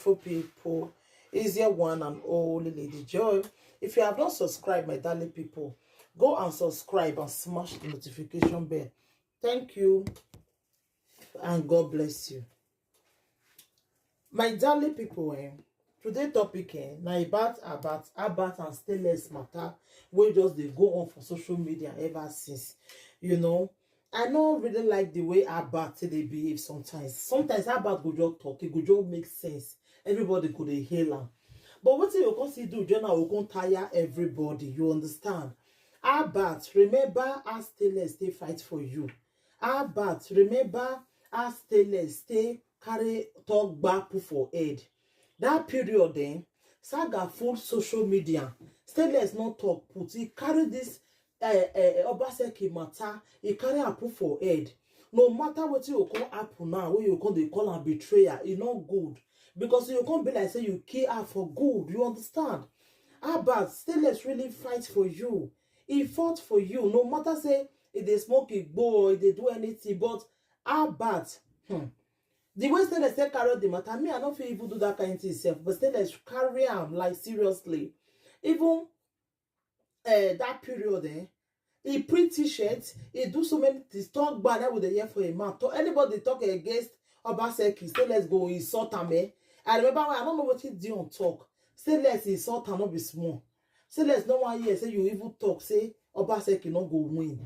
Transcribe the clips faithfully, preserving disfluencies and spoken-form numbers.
beautiful people. Is your one and only Lady Joy. If you have not subscribed, my darling people, go and subscribe and smash the notification bell. Thank you and God bless you. My darling people, eh, today topic, eh, na about, about, about and stainless matter wey just dey go on for social media ever since. You know, I no really like the way Albert dey behave sometimes. Sometimes Albert go just talk, e go just make sense. Everybody go dey hail am. But wetin you come see do, Jonah go come tire everybody. You understand? Albert, remember how stainless dey fight for you. Albert, remember how stainless take carry talk gbapu for head. That period, eh, saga full social media. Stainless no talk put. He carry this, eh, eh, Obaseki matter. He carry am put for head. No matter wetin you come happen now, wey you come dey call am betrayal, e no good. Because you come be like say you kill her for good. You understand? Albert, stainless really fight for you. He fought for you. No matter say e dey smoke igbo or e dey do anything, but Albert, hmm, the way stainless take carry the matter, me, I no fit even do that kind thing sef. But stainless carry am, like, seriously. Even, eh, that period, eh, he print t-shirt, he do so many things. Talk bad, I would hear for a man. To anybody talk against Obaseki, stainless go insult am, eh. I remember when, I don't know what he did on talk. Stainless insult am, no be small. Stainless no one hear say you even talk say Obaseki no go win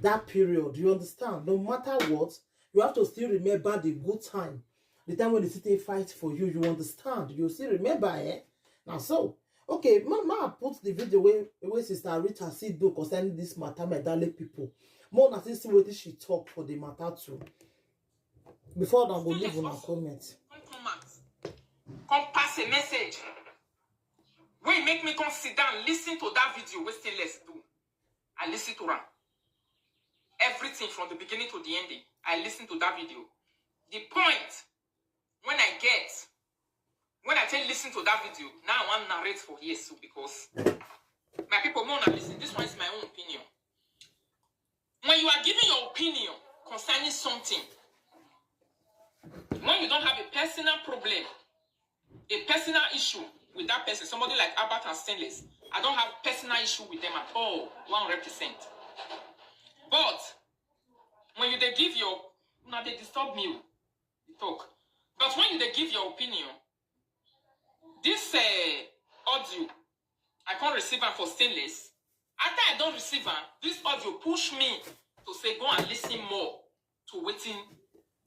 that period. You understand? No matter what, you have to still remember the good time, the time when the city fight for you. You understand? You still remember, eh? Now so, okay, ma, ma put the video wey, wey Sister Rita see do concerning this matter, my darling people. More na see wetin she talk for the matter too. Before I go leave una comment. Come, come out. Come pass a message. Wey make me come sit down, listen to that video wey stainless do. I listen to am. Everything from the beginning to the ending, I listen to that video. The point when I get, when I take listen to that video, now I wan narrate for here so, because my people, more na listen. This one is my own opinion. When you are giving your opinion concerning something, when you don't have a personal problem, a personal issue with that person, somebody like Albert and Stainless, I don't have personal issue with them at all, one hundred percent. But when you dey give your, now they disturb me, oh, you talk. But when you dey give your opinion, this, uh, audio, I can't receive am for stainless. After I don't receive am, this audio push me to say go and listen more to wetin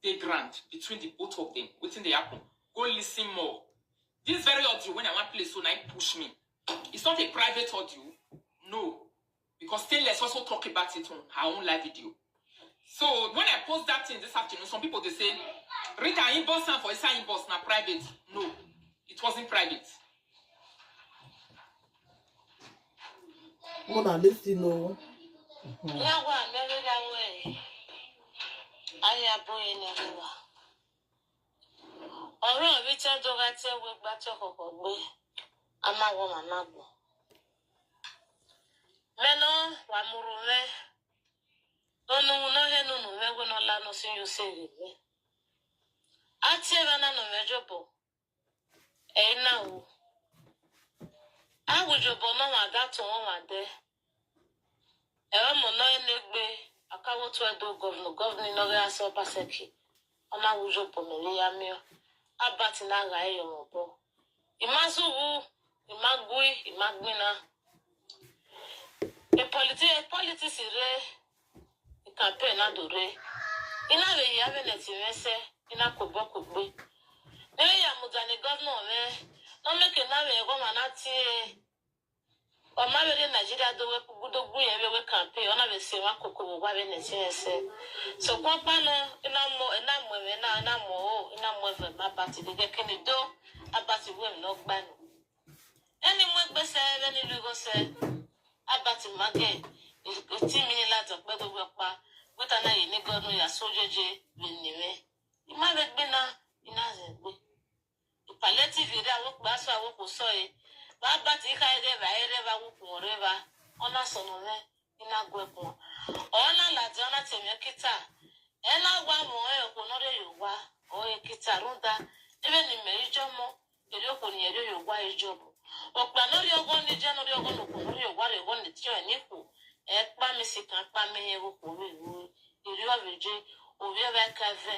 dey ground between the both of them, wetin dey happen. Go listen more. This very audio when I wan play so, na im push me. It's not a private audio, no, because stainless also talk about it on her own live video. So when I post that thing this afternoon, some people dey say, Rita, inbox am for inside inbox, na private. No, it wasn't private. Mona, listen, no. Lawa merela we. Aya boye na lawa. Ọ̀rọ̀ mi tẹ́ dọ́gba tẹ́ wé gbá tẹ́ kọ̀kọ̀ gbé. A máa wọ màmá gbọ́. Mẹ́nà wà múru rẹ̀. Lọ́nà òun náà hẹ́nu nù rẹ̀ wọ́n náà lánàá sí yóò ṣe rè rẹ̀. A ti ẹ̀rọ náà nù rẹ̀ jọ̀bọ̀. Ẹ̀yin náà wò. A wùjọ̀bọ̀ náà wà dá tó wọ́n wà dẹ́. Ẹ̀rọ mọ̀ náà ẹni gbé akáwó tó ẹ̀dọ́ gọ́vnù, gọ́vnù iná rẹ̀ aṣọ Obaseki. Ọmọ àwùjọ̀bọ̀ mẹ́lẹ́ yá mi ọ́. A bá ti náà ra ẹ̀yọ̀ wọ̀n bọ́. Ìmá zúwú, ìmá gbúí, ìmá gbíná. E politi-, e politics re, e campaign na do re. Ina re ya ve ne ti ve se, ina ko bo ko gbe. Ne ya mu da ni governor re, no make na re go ma na ti e. O ma ve re Nigeria do we ku do gu ye ve we campaign, ona ve se wa ko ko wa ve ne ti e se. So ko pa no, ina mo, ina mo ve na, ina mo o, ina mo ve ma party de ke ni do, a party we no gba no. Ẹni mú ẹgbẹ́ sẹ́, ẹni lúgọ sẹ́, abati mage, eti mi ni láti ọ̀pẹ́ gbogbo ọ̀pá, wíta náà yìí ní gọ́dún yà sójóje lè nìmẹ́. Ìmá rẹ gbé náà, iná rẹ̀ gbé. Ìpàlẹ́ T V rẹ̀ àwọn pè aṣọ àwọn kò sọ yìí. Bá bá ti ká eré ra eré ra wò kùn ọ̀rẹ́ ra, ọ̀nà sọ̀nù rẹ̀, iná gbọ́ ẹ̀kún. Ọ̀nà làdí ọ̀nà tèmi kíta. Ẹ náà wá mọ̀ ẹ̀ kò náà rẹ̀ yóò wá, ọ̀rẹ́ kíta ló ń dá. Ebe ni mẹ̀rí jọ́ mọ́. Eri okoni eri oyo gwa ejobo. Okpa no ri ogo ni je no ri ogo no ko ri ogo ri ogo ni tio ni ku. E pa mi si kan pa mi he wo ko ri wo. Eri o ve je o ve ve ka ve.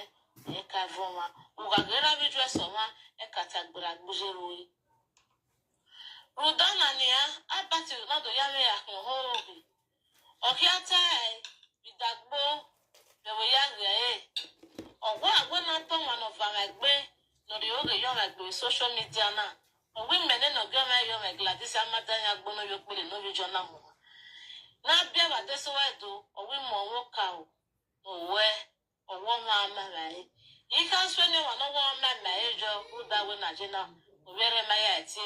E ka vo ma. O ga gera vi jo so ma. E ka ta gbara gbuje ro yi. Rudana ni a abati na do ya me ya ko ho ro bi. Okia te idagbo be we ya ge e. Owo awe na to ma no va me gbe. No ri oge yo me gbe social media na. Owi mene no ge me yo me Gladys Amadanya gbo no yo pele no vi jo na mo. Na bia ba de so we do. Owi mo wo ka o. Owe. Owo ma ma ma e. Ika so ni wa no wo ma ma e jo. U da we na je na. U bere ma ya ti.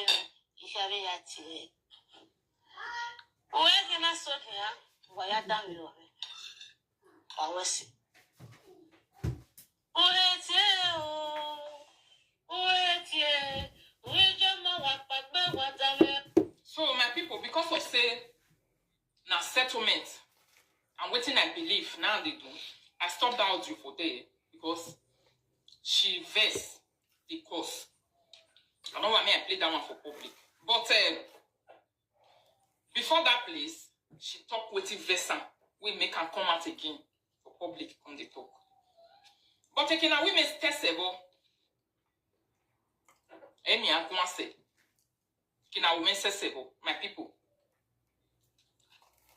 Ika be ya ti. Uwe ke na so ni ya. Wa ya da mi o. Wa we si. Uwe ti e o. Uwe ti e. Uwe jo ma wa pa gbe wa da we. So my people, because of say na settlement and wetin I believe now dey do, I stop that audio for there because she vex the cause. I don't want me I play that one for public. But um, before that place, she talk wetin vex am, we make am come out again for public come dey talk. But again, na women test ebo. Emi akwase. Kina women sesebo, my people.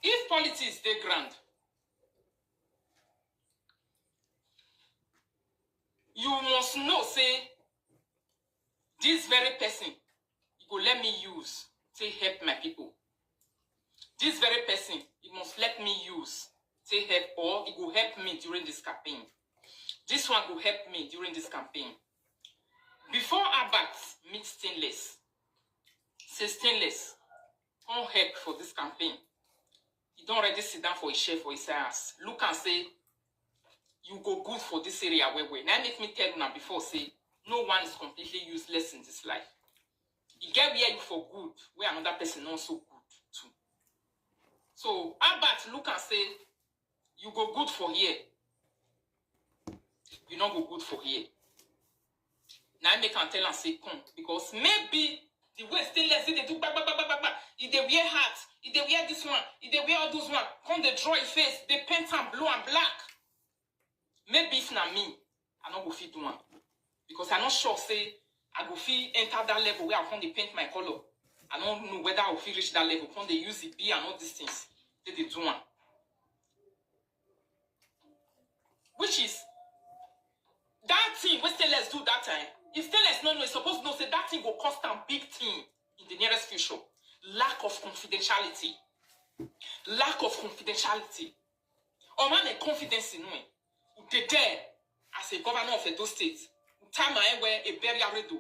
If politics dey ground, you must know say this very person e go let me use take help my people. This very person e must let me use take help, or e go help me during this campaign. This one go help me during this campaign. Before Albert meet Stainless, say Stainless, come help for this campaign. He don already sit down for his chair for his house. Look and say, you go good for this area well well. Now make me tell una before say, no one is completely useless in this life. You get where you for good, where another person not so good too. So Albert look and say, you go good for here. You no go good for here. Now make am tell am say come because maybe the way Stainless dey do gba gba gba gba gba, e dey wear hat, e dey wear this one, e dey wear all those one, come dey draw him face, dey paint am blue and black. Maybe if na me, I no go fit do am because I no sure say I go fit enter that level where I come dey paint my color. I no know whether I go fit reach that level, come dey use the B and all these things, they dey do am. Which is that thing wey Stainless do that time. If Stainless no know, e suppose know say that thing go cost am big thing in the nearest future. Lack of confidentiality. Lack of confidentiality. Omo na confidence in me. Udede as a governor of Edo State. Utama ewe eberi aredo.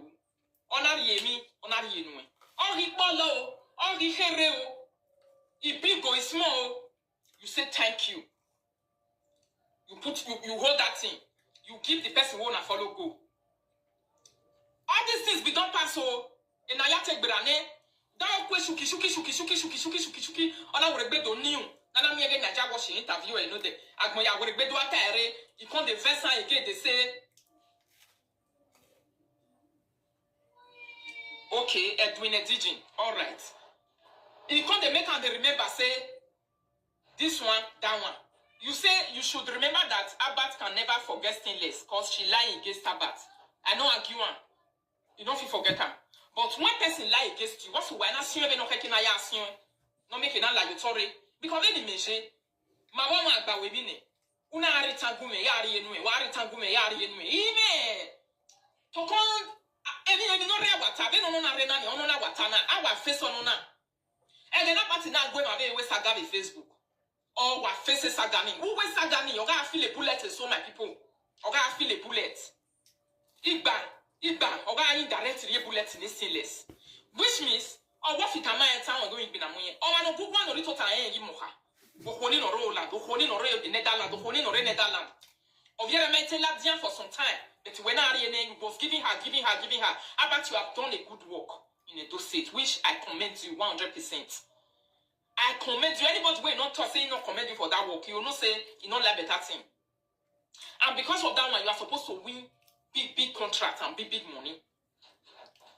Onari emi, onari enue. Ori polo, ori here o. E big o, e small o. You say thank you. You put you, you hold that thing. You give the person who na follow go. All these things be don pass o. And na ya take berane. That okwe shuki shuki shuki shuki shuki shuki shuki shuki. Ona were gbe do niu. Nana mi ege naija watch interview e no de. Agbon ya were gbe do atere. You come the first time again they say, okay, Edwin Edijin, all right. You come dey make am dey remember say this one, that one. You say you should remember that Albert can never forget Stainless because she lie against Albert. I no argue am. You no fit forget am. But when person lie against you, what's why not sure no keke na ya sure? No make it not like you sorry. Because any measure, my one man by we mean. Una ari tangume, ya ari enue, wa ari tangume, ya ari enue. Ime. To come, emi emi no re wata, be no no na re na ni, ono na wata na, awa face ono na. And then that party na gwe ma be we saga be Facebook. Or wa face saga ni. Who we saga ni? Oga feel a bullet so my people. Oga feel a bullet. Igba, igba, oga indirect re bullet ni Stainless. Which means, or what fit am I town go in binamuye. Or no good one or to ta en yi moha. Ohoni no Roland, ohoni no re the Netherlands, ohoni no re Netherlands. Obiere maintain la dian for some time, but when I re name was giving her, giving her, giving her. Albert, you have done a good work in Edo State, which I commend you one hundred percent. I commend you. Anybody wey not talk say he not commend you for that work, you know say he not like better thing. And because of that one, you are supposed to win big, big contract and big, big money.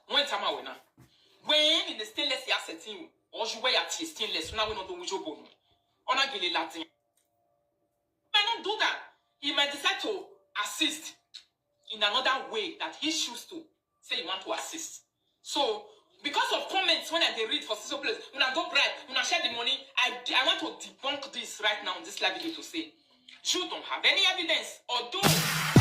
When time away now. When in the stainless ya setting you, or you wear your stainless, now we don't do which you bone. On a gele Latin. He might not do that. He might decide to assist in another way that he choose to say he want to assist. So, because of comments when I dey read for social place, when I go bribe, when I share the money, I, I want to debunk this right now on this live video to say, you don't have any evidence, although